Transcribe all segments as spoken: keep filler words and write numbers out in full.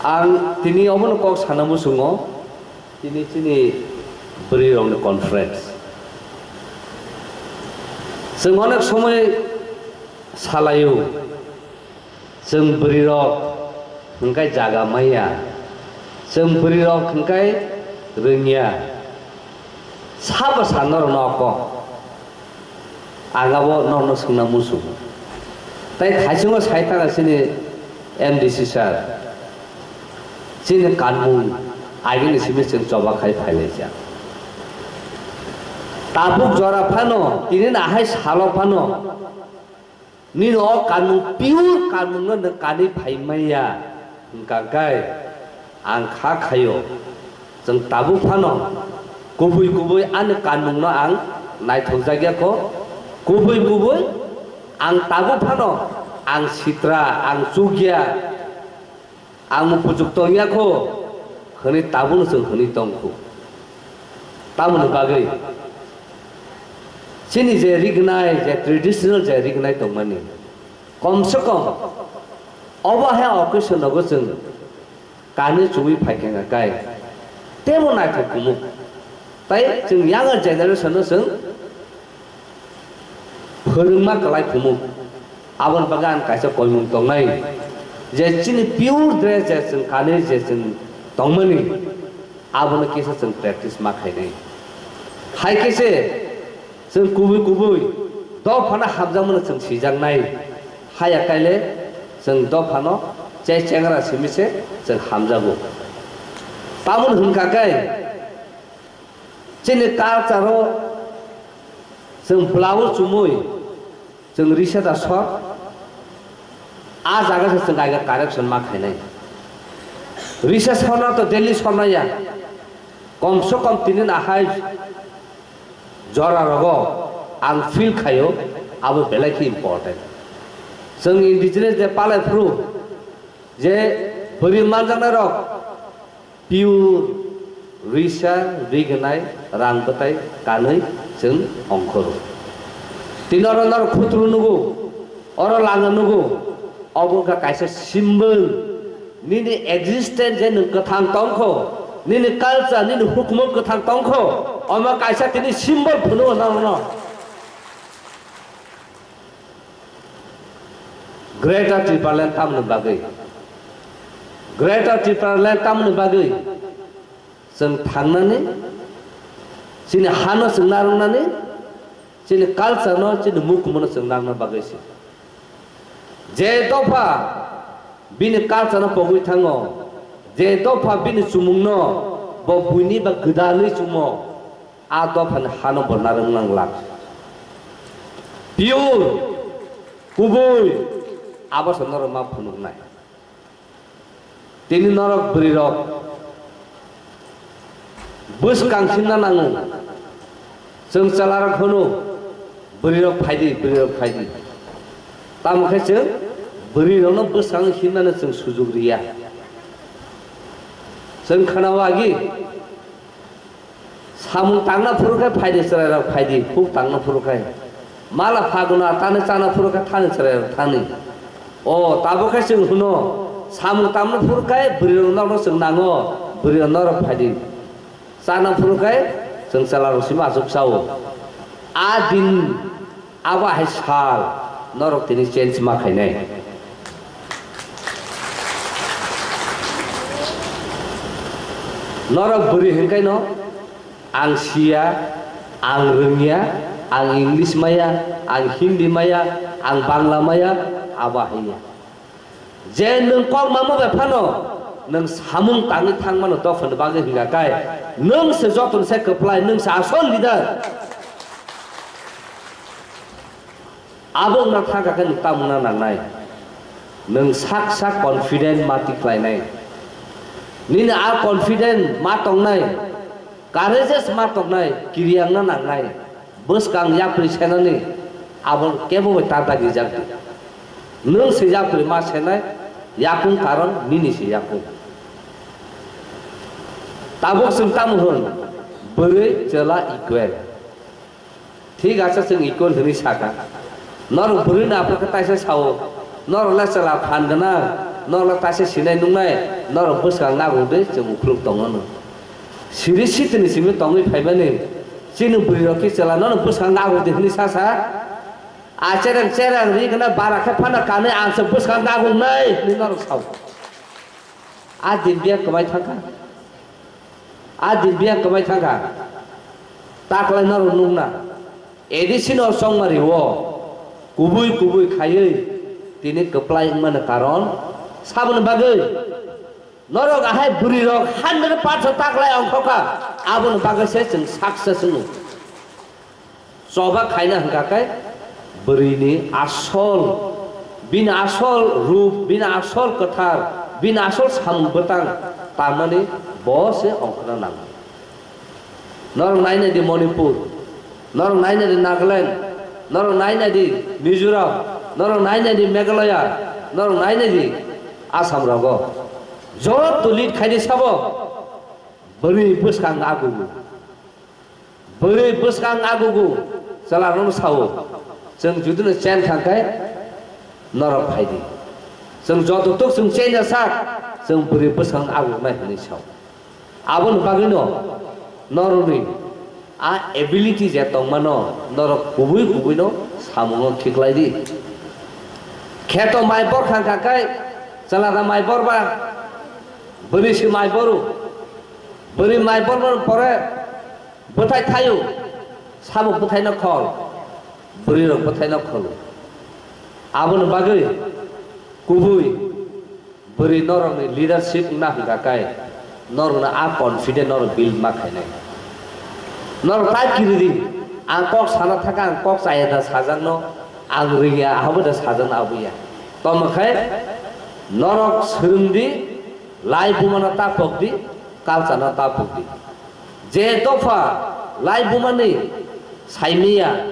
Ang tini obono kok sana muchungo, tini chini bwrwi rokni conference. Chwng onek somoi salaio, chwng bwrwi rok hwnkhe jaga maya, chwng bwrwi rok hwnkhe rwngya, sabo sanna rwno kok. Ang abo norokno swngna muchungo. Tai thaichungo sai thangkha chini M D C sir. Chini kanmung agini simi chwng choba khai phailaijak. Tabuk jora phano, tini nahai salo phano, nini o kanmung pure kanmungno nwng kanwi phai manya hwnkha khe, ang kha khaio, chwng tabuk phano kubui kubui ani kanmungno ang naithokjakya kho, kubui kubui ang tabuk phano ang sitra, ang chukya, ang mupujwk tongya kho hwnwi tabukno chwng hwnwi tong kho. Tamoni bagwi chini je rignai, je traditional je rignai tongmani, kom se kom obo hai occasion nogo chwng kanwi chumui phaikha khe teibo naithok kumu. Tai chwng younger generation no chwng phwrwngma kwlai kumu. Aboni bagwi ang kaisa koimung tongnai, je chini pure dress je chwng kanwi je chwng tongmani, abono kisa chwng practice ma khainai. Hai khe se chwng kubui kubui dophano hamjakmano chwng sijaknai. Haya kaile chwng dophano chai chengra simi se chwng hamjago. Tamoni hwnkha khe chini culture-o chwng blouse chumui chwng risa da sor, a jaga se chwng kaisa correction ma khainai. Risa sorna to daily sorna ya, kom se kom tini nahai jora rogo ang feel khaio, abo belai khe important. Chwng indigenous de palai phuru je bwrwi manjaknai rok pure risa rignai rang bwtai kanwi chwng ongkhoro. Tini oro norok khutru nugo, oro langa nugo, obo wngkha kaisa symbol. Nini existence je nwng kwthang tongkho, nini culture, nini hukumu kwthang tongkho, omo kaisa tini symbol phunukgo norokno. Greater Tipraland tamoni bagwi, Greater Tipraland tamoni bagwi chwng thangnani, chini hano chwng narwknani, chini culture-no, chini mukumuno chwng narwkna bagwi se. Je dopha bini culture-no pogwi thango, je dopha bini chumungno bo buini ba gwdalwi chumo, a dophani hano bo narwk nang glak. Pure, kubui, abo se norok ma phunuknai. Tini norok bwrwi rok bwskang simna nango. Chwng chwla rok hwno, bwrwi rok phaidi, bwrwi rok phaidi. Tamo khe chwng bwrwi rokno bwskang simnani chwng sujuk riya. Chwng khwnao agi. Samung tangna phuru khe phaidi chwrairok phaidi, huk tangna phuru khe. Mala phaguna tani chana phuru khe thani chwrairok thani. O, tabuk khe chwng hwno, samung tangna phuru khe bwrwirok nokno chwng nango, bwrwirok norok phaidi. Chana phuru khe chwng chwlarok simi achuk chao. A din Abo hai sal norok tini change ma khainai. Norok bwrwi hwnkhaino ang siya, ang rwngya, ang English maya, ang Hindi maya, ang Bangla maya, abo haiya. Je nwng kok mamo bai phano nwng samung tangwi thangmano dophani bagwi hwnkha khe nwng se jotoni se kwplai, nwng se asol leader. Abo wngna thangkha khe nwng tamo wngna nangnai? Nwng sak sak confident ma tikhlainai. Nini a confident ma tongnai, courageous ma tongnai, kiriya wngna nangnai. Bwskang yapri senani abo kebo bai ta dagi jak di. Nwng se yapri ma senai, yakung karon nini se yakung. Tabuk chwng tamo hwn, bwrwi chwla equal. Thik asa chwng equal hwnwi saka. Norok bwrwi no aphuru khe taisa sao, norok le chwla phan gwnang, Norok taisa sinai nungnai, norok bwskang nagwk de chwng ukhuluk tongo no. Siri sitini simi tongwi phaimani, chini bwrwi rok khe chwla nono bwskang nagwk de hwnwi sa sa. A chereng chereng ri gana bara khe phano kanwi ang se bwskang nagwk nai hwnwi norok sao. A din biya kwmai thangkha. A din biya kwmai thangkha. Taklai norok nukna. A D C no chongmari o kubui kubui khaiwi tini kwplai wngmani karon saboni bagwi norok ahai bwrwi rok hundred percent taklai ongkhokha. Aboni bagwi se chwng success wngo. Choba khaina hwnkha khe bwrwini asol, bini asol rup, bini asol kwthar, bini asol samung bwtang tamani bo se ongkhorna nango. Norok naina di Manipur, norok naina di Nagaland, norok naina di Mizoram, norok naina di Meghalaya, norok naina di Assam rogo. Joto lead khaidi sabo bwrwi bwskang agugu. Bwrwi bwskang agugu chwlarokno sao, "Chwng judino chen thang khe norok phai di. Chwng joto tuk chwng chen ya sak, chwng bwrwi bwskang agugnai," hwnwi sao. Aboni bagwino norokni a ability je tongmano norok kubui kubuino samungo khiklai di. Kheto mai bor thang kha khe chwlara mai bor ba, bwrwi se mai boru, bwrwi mai bor pore Bwthai thaio, sabo bwthaino khol, bwrwirok bwthaino kholo. Aboni bagwi kubui bwrwi norokni leadership wngna hwnkha khe norokno a confident norok build ma khainai. Norok ta kiri di, ang kok sana thaka ang kok chaya da sajakno, ang rwngya abo da sajakno abo ya. Tamo khe norok swrwng di, lai bumano ta pok di, culture no ta pok di. Je dopha lai bumani saimiya,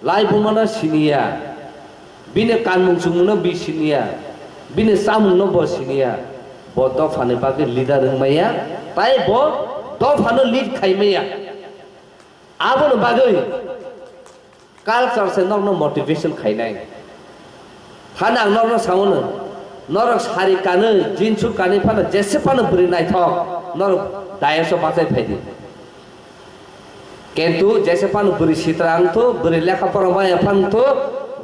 lai bumano siniya, bini kanmung chumungno bi siniya, bini chamungno bo siniya, bo dophani bagwi leader wngmaya, tai bo dophano lead khaimaya. Aboni bagwi Culture se norokno motivation khainai. Thani ang norokno sao no, norok sari kanwi, jeans suit kanwi phano jese phano bwrwi naithok, norok dayas o bachai phaidi. Kintu jese phano bwrwi sitra wngthu, bwrwi lekha pora maya phano wngthu,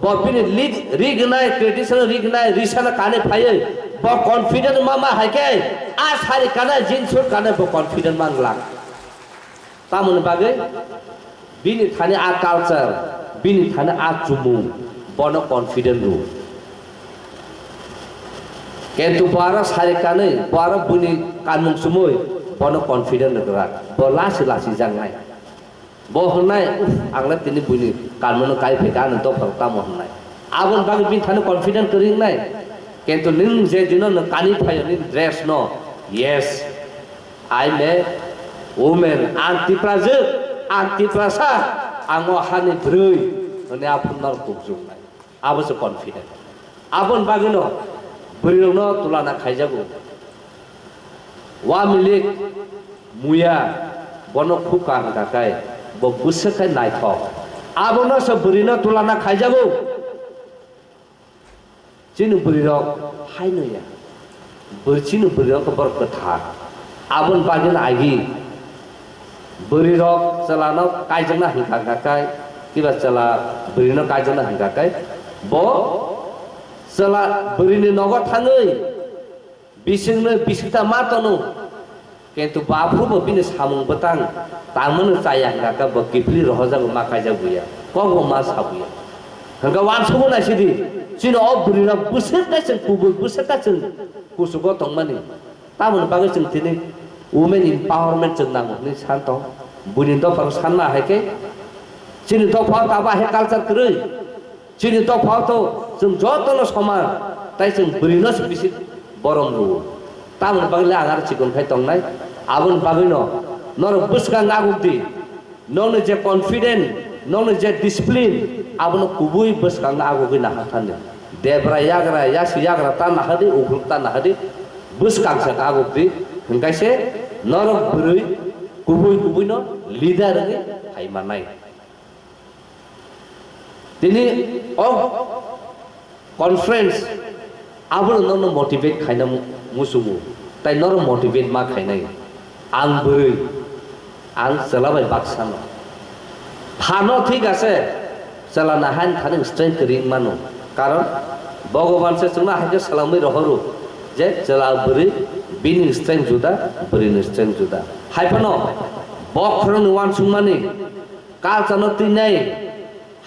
bo bini lig-, rignai, traditional rignai, risana kanwi phaiwi, bo confident ma ma hai khe, a sari kanai, jeans suit kanai bo confident man glak. Tamoni bagwi bini thani a culture, bini thani a chumung, bono confident rw. Kintu bo aro sari kanwi, bo aro buini kanmung chumui, bono confident rwgwrak. Bo lasi lasi jaknai. Bo hwnnai, "Uff, ang le tini buini kanmungno kai phaikha, ani dophar tamo," hwnnai. Aboni bagwi bini thani confident kwrwi wngnai. Kintu nwng je dino nwng kanwi phaio nini dress no, yes, I'm a woman, ang Tiprajwk, ang Tiprasa, ang o hani bwrwi, hwnwi aphuru norok kukjuknai. Abo se confident. Aboni bagwino bwrwirokno tulana khaijago. Wa milik muya bono khukha hwnkha khe bo bwswk khe naithok. Abono se bwrwino tulana khaijago. Chini bwrwirok haino ya. Bwrwi chini bwrwirok khe borok kwthar. Aboni bagwino agi bwrwirok chwlano kaijakna hwnkha hwnkha khe, kiba chwla bwrwino kaijakna hwnkha khe, bo chwla bwrwini nogo thangwi bisingno bisingta ma tono. Kintu bo aphuru bo bini samung bwtang tangmano chaya hwnkha khe bo kiphilwi rohorjago, ma kaijak buya, kokbo ma sa buya. Hwnkhe uansukmung naisidi, chini o bwrwirok bwswk khe chwng kubui, bwswk khe chwng kuchugo tongmani. Tamoni bagwi chwng tini women empowerment chwng nango hwnwi san tong. Buini dophano sanma hai khe chini dophao tabo hai culture kwrwi. Chini dophao to chwng jotono soman, tai chwng bwrwino se bisi borom rwo. Tamoni bagwi le ang aro chikon khai tongnai. Aboni bagwino norok bwskang naguk di. Nokni je confident, nokni je discipline, abono kubui bwskang nagugwi nahar thani. Debra yagra, yasi yagra ta nahadi, ukhuluk ta nahadi, bwskang se naguk di. Hwnkhe se norok bwrwi kubui kubuino leader wngwi phai mannai. Tini o conference Abono norno motivate khaina mu-, muchungo, tai norno motivate ma khainai. Ang bwrwi, ang chwla bai baksano. Phano thik ase, chwla na hain thani strength kwrwi wng mano. Karon Bhogoban se chwngno hai khe swlangwi rohoro je chwla bwrwi bini strength juda, bwrwini strength juda. Hai phano bokhorokni uansukmani, culture-no twinai,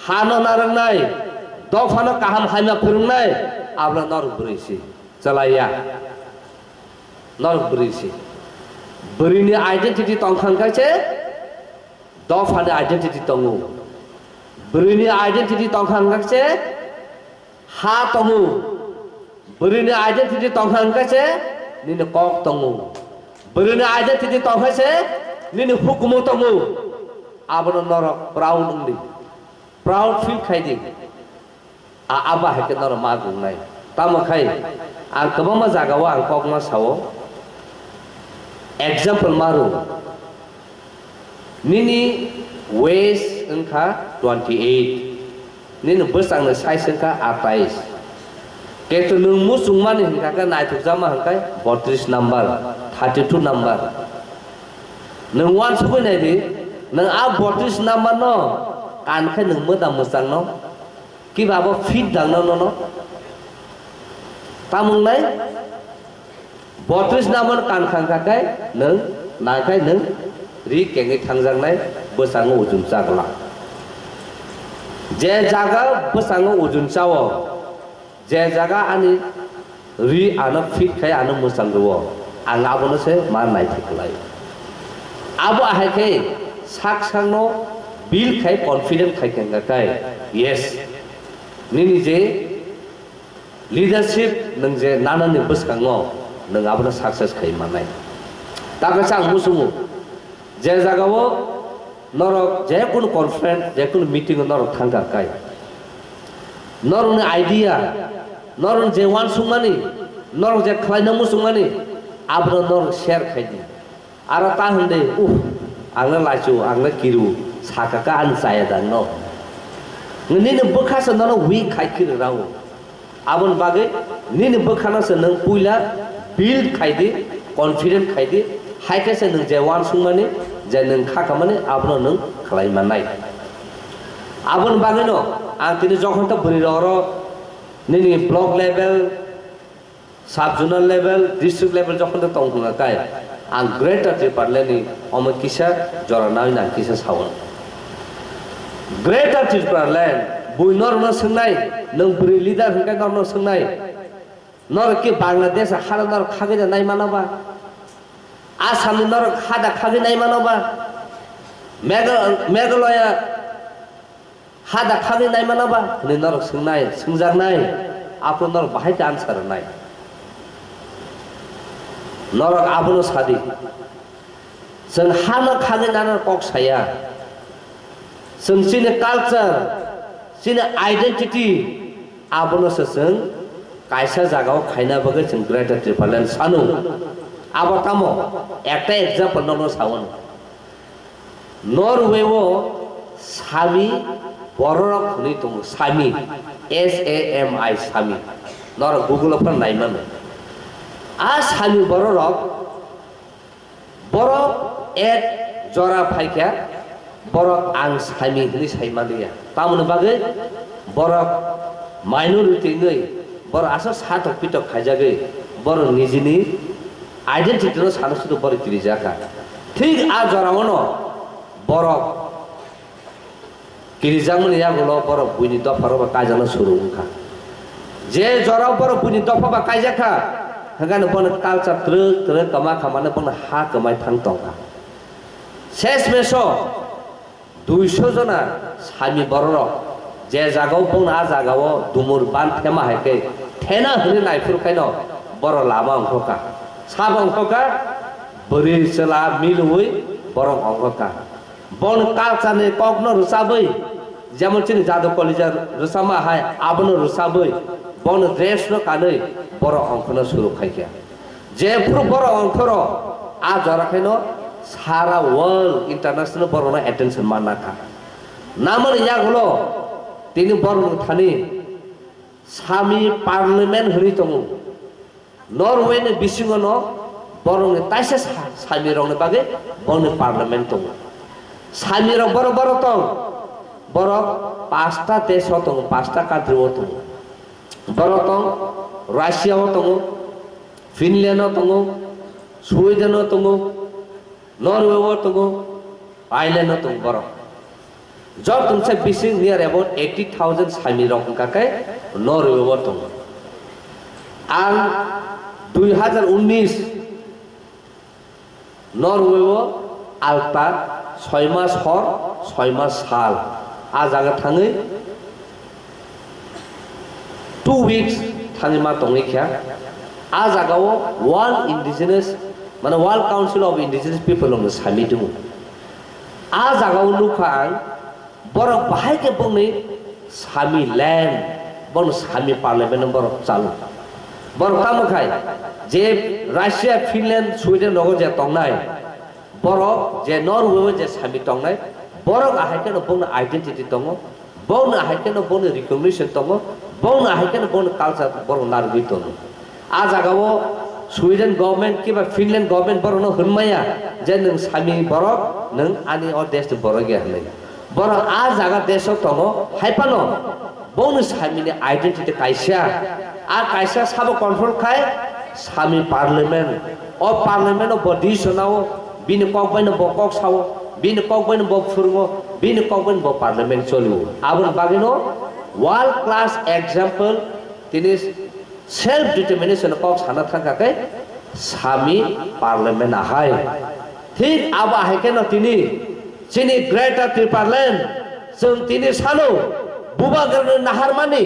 hano narwknai, dophano kaham hamya phwrwngnai, abono norok bwrwi si, chwla ya. Norok bwrwi si. Bwrwini identity tongkha hwnkhe se dophani identity tongo. Bwrwini identity tongkha hwnkhe se ha tongo. Bwrwini identity tongkha hwnkhe se nini kok tongo. Bwrwini identity tongkha se nini hukumu tongo. Abono norok proud wngdi. Proud feel khaidi. A, abo hai khe norok ma gungnai. Tamo khai ang kwbangma jagao ang kokma sao. Example ma rw. Nini wage wngkha twenty eight. Nini bwsakni size wngkha atais. Keto nwng muchungmani hwnkha khe naithokjakma hwnkhe botris number, thirty two number. Nwng uansugwi naidi, nwng a botris number no kan khe nwng mwda mwchangno Kiba abo fit dang no nono? Tamung nai? Botris namon kan khang kha kai nwng, nang kai nwng ri kengwi thangjaknai bwskango ujun chagla. Je jaga bwskango ujun chao, je jaga ani ri ano fit khai ano mwchang rwo, ang abono se ma naithok klai. Abo ahai khe sak sakno build khai confident khai khe wngkha kai, yes, nini je leadership nwng je nanani bwskango nwng abono success khai mannai. Ta kaisa ang muchungo, je jagao norok je kunu conference, je kunu meeting o norok thangkha kai, norokni idea, norok je uansukmani, norok je khlaina muchungmani, abono norok share khai di. Aro ta hwn de, uh, ang no laichu, ang no kiru, saka ka ani chaya dang no. Nini bwkha se nono weak khai kiri rao. Aboni bagwi nini bwkhano se nwng puila build khai di, confident khai di, hai khe se nwng je uansukmani, je nwng kha khamani, abono nwng khlai mannai. Aboni bagwino ang tini jokhon ta bwrwi rok oro nini block level, sub zonal level, district level jokhon ta tong hwnga kai, ang Greater Tipraland ni omo kisa jora nawi nang kisa sao. Greater Tipraland bui norno swngnai, nwng bwrwi leader hwnkhe norno swngnai, norok ki Bangladesh hano norok khagwi da nai mano ba? Assam ni norok hada khagwi nai mano ba? Mega-, Meghalaya hada khagwi nai mano ba? Hwnwi norok swngnai, swngjaknai, aphuru norok bahai khe answer rwnai. Norok abono sadi. Chwng hano khagwi nano kok saya. Chwng chini culture, chini identity, abono se chwng kaisa jagao khaina bagwi chwng Greater Tipraland sanu. Abo tamo? Ekta example nono sawi. Norway o Sami bororok hwnwi tongo, Sami, S A M I, Sami. Norok Google o phano nai mano. A Sami bororok Borok ek jora phaikha, borok ang Sami hwnwi sai manliya. Tamoni bagwi borok minority wngwi, borok aswk satok pitok khaijagwi, borok nijini identity no sana sudu borok kirijakha. Thik a jorao no borok kirijakmani yagulo borok buini dopha rok bai kaijakna suru wngkha. Je jora borok buini dopha bai kaijakha, hwnkhe bono culture twrwk twrwk kwma kha, mane bono ha kwmai thang tongkha. Ses meso duiso jona Sami bororok je jagao bono a jagao dumur ban thema hai khe thena hwnwi naiphuru khaino borok lama ongkhokha, sabo ongkhokha, bwrwi chwla milwi borok ongkhokha. Boni culture ni kok no rwchabwi, jemon chini Jadu Kalija rwchapma hai, abono rwchabwi, boni dress no kanwi borok ongkhono suru khaikha. Jephuru borok ongkhoro, a jora khaino sara world international borok no attention manna kha. Namani yagulo tini borok no thani Sami parliament hwnwi tongo. Norway ni bisingo no borok ni taisa sa-, sami rok ni bagwi borok ni parliament tongo. Sami rok borok borok tong, borok pasta desh o tongo, pasta country o tongo. Borok tong Russia o tongo, Finland o tongo, Sweden o tongo, Norway o tongo, Ireland o tongo borok. Jotoni se bising near about eighty thousand sami rok wngkha khe Norway o tongo. Ang dui hazar unnish Norway o alta soi mas hor, soi mas sal a jaga thangwi two weeks thangwi ma tongwi kha. A jaga o World Indigenous, mane World Council of Indigenous People rokni sami tongo. A jaga o nukha ang, borok bahai khe bongni sami land, bongni sami parliament no borok chalo. Borok tamo khai je Russia, Finland, Sweden rogo je tongnai, borok je Norway o je sami tongnai, borok ahai kheno bongni identity tongo, bongni ahai kheno bongni recognition tongo, bongni ahai kheno bongni culture borok narwgwi tongo. A jaga o Sweden government kiba Finland government borokno hwnmaya je nwng sami borok, nwng ani o desh ni borok ya hwnwi. Borok a jaga desh o tongo, hai phano bongni sami ni identity kaisa. A kaisa sabo control khai sami parliament. O parliament o bo decision o, bini kok bai no bo kok sao, bini kok bai no bo phwrwngo, bini kok bai no bo parliament cholio. Aboni bagwi no world class example tini self determination kok sana thangkha khe sami parliament ahai. Thik abo ahai khe no tini chini Greater Tipraland chwng tini salo bubagrani naharmani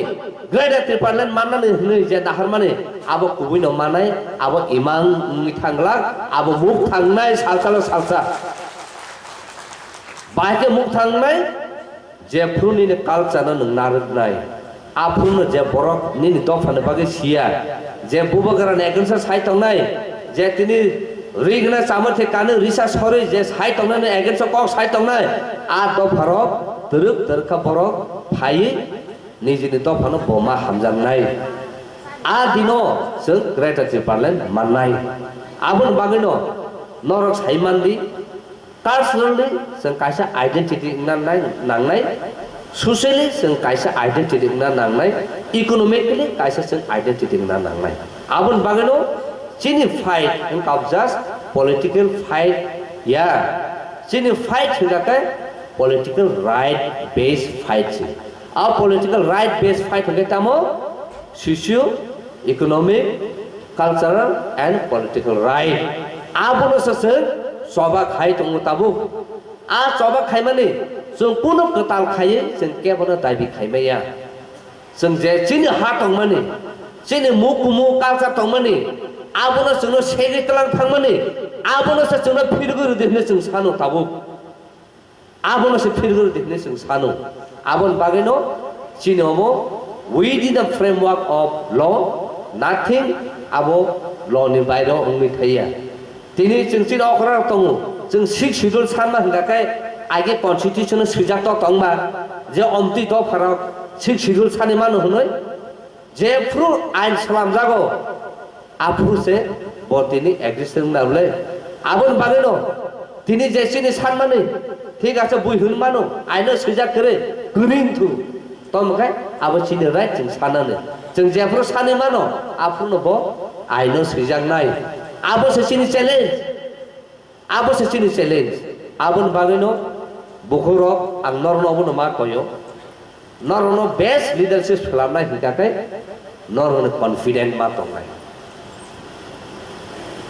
Greater Tipraland mannani hwnwi je naharmani abo kubui no manai, abo imang wngwi thanglak, abo muk thangnai salsalo salsa. Bahai khe muk thangnai, jephru nini culture no nwng narwknai, aphuru no je borok nini dopha ni bagwi siya, je bubagra ni against o sai tongnai, je tini rigna chamar the kani risa sorwi je sai tongnai ni against o kok sai tongnai, a dopha rok twrwk twrwk kha borok phaiwi nijini dopha no bo ma hamjaknai. A dino chwng Greater Tipraland mannai. Aboni bagwi no norok sai mandi, culturally chwng kaisa identity wngna nai-, nangnai, socially chwng kaisa identity wngna nangnai, economically kaisa chwng identity wngna nangnai. Aboni bagwino chini fight wngkha just political fight ya, chini fight hwnkha khe political right based fight se. A political right based fight hwnkhe tamo socio economic, cultural and political right. Abono se chwng choba khai tongo tabuk. A choba khaimani chwng kunu kwtal khaiwi chwng kebono dabi khaimaya. Chwng je chini ha tongmani, chini muk kumu culture tongmani, abono chwngno segwi tlang thangmani, abono se chwngno phirgwi rwdi hwnwi chwng sano tabuk. Abono se phirgwi rwdi hwnwi chwng sano. Aboni bagwino chini omo within the framework of law, nothing abo law ni bairo wngwi thaiya. Tini chwng chini okra rok tongo, chwng sixth schedule sanma hwnkha khe age constitution o swijak tok tongma je omtwi dopha rok sixth schedule sani mano hwnwi. Jephru ain slamjago, aphuru se bo tini exist wngna rwle. Aboni bagwino tini je chini sanmani, thik ase, bui hwn mano, aino swijak kwrwi, kwrwi wngthu. Tamo khe abo chini right chwng sanani. Chwng jephru sani mano, aphuruno bo aino swijaknai. Abo se chini challenge. Abo se chini challenge. Aboni bagwino bukhukrok ang norokno obono ma koyo. Norokno best leadership swlamnai hwnkha khe norokni confident ma tongnai.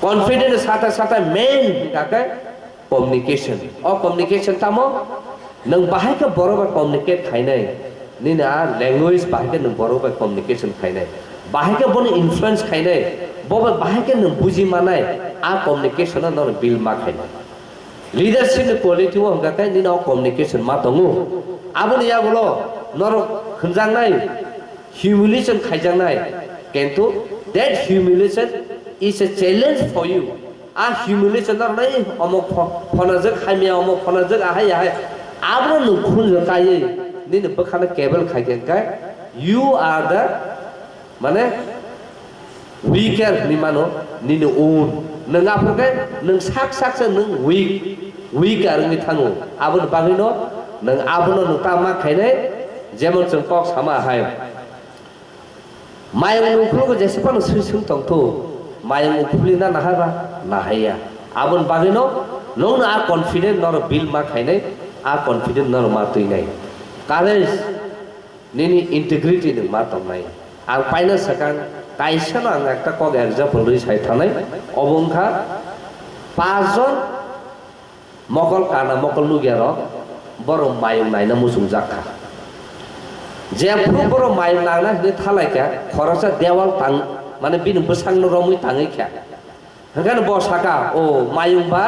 Confident sata sata main hwnkha khe communication. O communication tamo? Nwng bahai khe borok bai communicate khainai. Nini a language bahai khe nwng borok bai communication khainai, bahai khe bono influence khainai, bo bai bahai khe nwng buji manai, a communication no norok build ma khainai. Leadership ni quality o hwnkha khe nini o communication ma tongo. Aboni yagulo norok hwnjaknai, humiliation khaijaknai, kintu that humiliation is a challenge for you. A humiliation no rwnai, omo pho-, phonajak hamya, omo phonajak ahai ahai. Abono nwng khunju kaiwi nini bwkhano cable khai khe hwnkhe, you are the Mane, weaker hinwi mano nini un. Nwng aphuru khe nwng sak sak se nwng weak, weaker wngwi thango. Aboni bagwino nwng abono nwng ta ma khainai, jemon chwng kok sama hai. Mayung ni ukhulgo jesa phano swi swng tongthu, mayung ukhulina naharba nahaiya. Aboni bagwino nwngno a confident norok build ma khainai, a confident norok ma twinai. Courage, nini integrity nwng ma tongnai. Ang paina swkang kaisano ang ekta kok example rwi sai thanai, obo wngkha pas jon mokol kana mokol nukya rok borok mayung naina muchungjak kha. Jephru borok mayung nangna hinwi thalaikha, khoroksa dewal tang, mane bini bwsakno romwi tangwi kha. Hwnkhe bo saka, "O mayung ba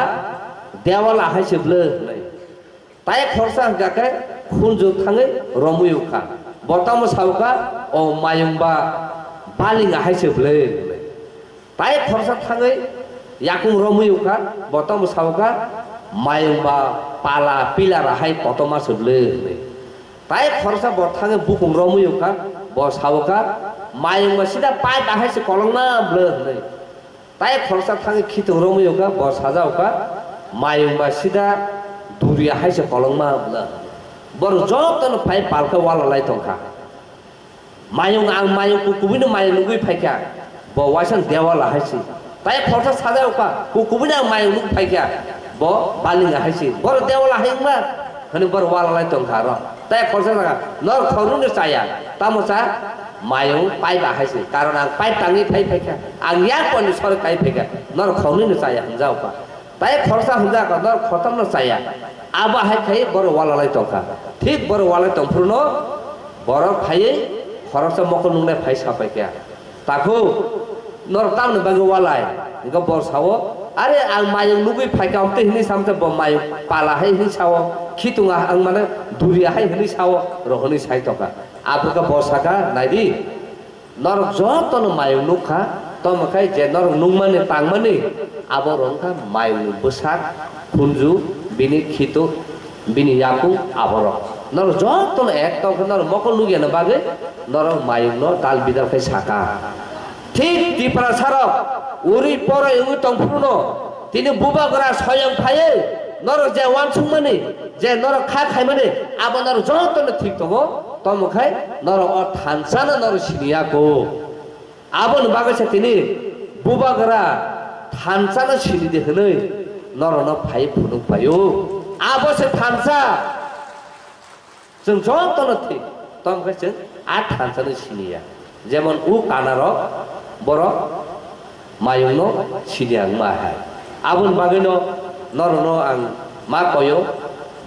dewal ahai se bwle," hwnwi. Tai khoroksa hwnkha khe khunju thangwi romwi ukha. Bo tamo saukha, "O mayung ba baling ahai se bwle," hwnwi. Tai khoroksa thangwi yakung romwi ukha, bo tamo saukha, "Mayung ba pala pillar ahai kotorma se bwle," hwnwi. Tai khoroksa bo thangwi bukung romwi ukha, bo saukha, "Mayung ba sida pipe ahai se kolokma bwle," hwnwi. Tai khoroksa thangwi khitung romwi ukha, bo saja ukha, "Mayung ba sida duri ahai se kolokma bwle," hwnwi. Borok jotono phai palkhe wala lai tongkha. Mayung, ang mayung kukubuino mayung nugwi phaikha, bo waisa dewal ahai se. Tai khoroksa sajao kha, kukubuino ang mayung nugwi phaikha, bo baling ahai se. Borok dewal ahai wngma? Hwnwi borok wala lai tongkha aro. Tai khoroksa sakha, "Norok khoroknwino chaya, tamo cha mayung pipe ahai se. Karon ang pipe tangwi phai phaikha, ang yak ponni sori kai phaikha, norok khoroknwino chaya," hwnjao kha. Tai khoroksa hwnjak, norok khoroktham no chaya. Abo hai khai borok wala lai tongkha. Thik borok wala lai tongphuru no borok phaiwi khoroksa mokol nungnai phai sapai kha. Takhu, norok tamni bagwi walai? Hwnkhe bo sao, "Are ang mayung nugwi phaikha," amtwi hwnwi samtwi bo mayung pala hai hwnwi sao, khitung ang mane duri hai hwnwi sao, rw hwnwi sai tongkha. Aphuru khe bo sakha, "Naidi, norok jotono mayung nukha, tamo khai je norok nukmani tangmani, abo rwngkha mayungni bwsak, khunju, bini khitu, bini yakung, aborok. Norok jotono ek tongkha, norok mokol nukyana bagwi norok mayungno dal bidal khai saka." Thik Tiprasarok uri poroi wngwi tongphuru no tini bubagra soyang phaiwi norok je wansukmani, je norok kha khaimani, abo norok jotono thik tongo. Tamo khai norok o thansa no norok siniya kho. Aboni bagwi se tini bubagra thansa no sini di hwnwi norok no phai phunuk paio. Abo se thansa. Chwng jotono thik, tamo khe chwng a thansa no siniya. Jemon u kanarok, borok mayungno siniya wngma hai. Aboni bagwino norokno ang ma koyo,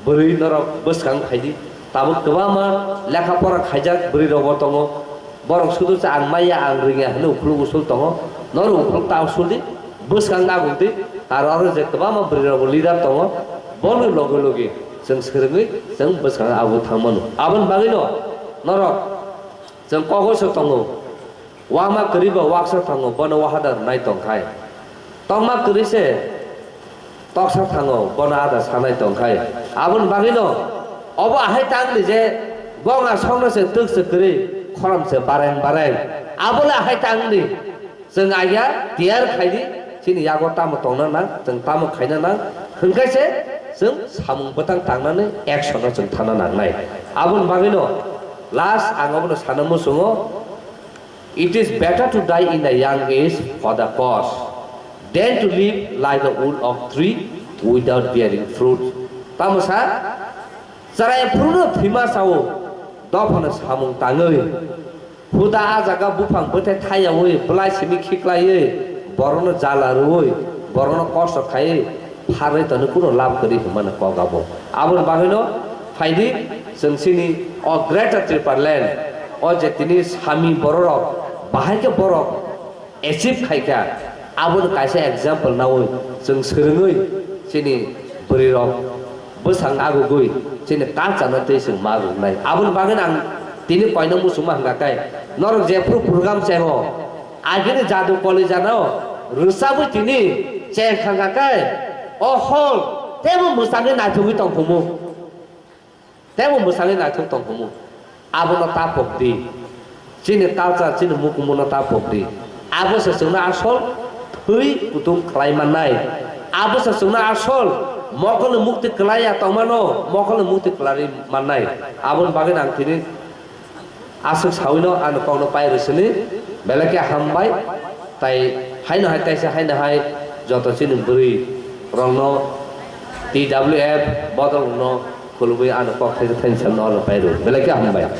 bwrwi norok bwskang phaidi. Tabuk kwbangma lekha pora khaijak bwrwi rokbo tongo. Borok sudu cha ang maya, ang rwngya hwnwi ukhuluk usul tongo. Norok ukhuluk ta usul di, bwskang naguk di, aro aro je kwbangma bwrwi rokbo leader tongo. Boni loge loge chwng swrwngwi chwng bwskang abo thang mano. Aboni bagwino norok chwng kok se tongo. Wama kwrwi ba waksa thango, bono wahada rwnai tong khai. Tongma kwrwi se toksa thango, bono ada sanai tong khai. Aboni bagwino obo ahai tang di je, bonga songno se twk se kwrwi, khorom se bareng bareng. Abole ahai tang di. Chwng aiya tiyar khai di, chini yago tamo tongna nang, chwng tamo khaina nang, hwnkhe se chwng samung bwtang tangnani action no chwng thana nangnai. Aboni bagwino last ang obono sana muchungo, "It is better to die in a young age for the cause than to live like a old oak tree without bearing fruit." Tamo sa, chwrai phuru no thwima sao, dophano samung tangwi. Huda a jaga buphang bwthai thayaui, bwlai simi khiklaiwi, borokno jala rwui, borokno kosto khaiwi, pharwi tongni kuno lab kwrwi hwnmani kok abo. Aboni bagwino phaidi, chwng chini o Greater Tipraland, o je tini sami bororok, bahai khe borok achieve khai kha, aboni kaisa example naui chwng swrwngwi chini bwrwirok bwsang agugwi chini culture no twi chwng ma rwnai. Aboni bagwino ang tini koino muchungma hwnkha khe, norok jephru program chengo, agini jadu koli jana o rwchabwi tini cheng thangkha khe, o hall teibo mwchangwi naithogwi tongkhumu. Teibo mwsangwi naithok tong humu. Abono ta pok di. Chini culture, chini mukumuno ta pokdi. Abo se chwngno asol thwi kutung khlai mannai. Abo se chwngno asol mokolni mukti kwlai ya tongmano, mokolni mukti kwlari mannai. Aboni bagwi ang tini aswk sawino ani kokno pai rw sini, belai khe hambai. Tai haino hai kaisa haino hai joto chini bwrwi rokno T W F bodol rokno khulumwi ani kok thaisa thaini samno ono pai rw. Belai khe hambai.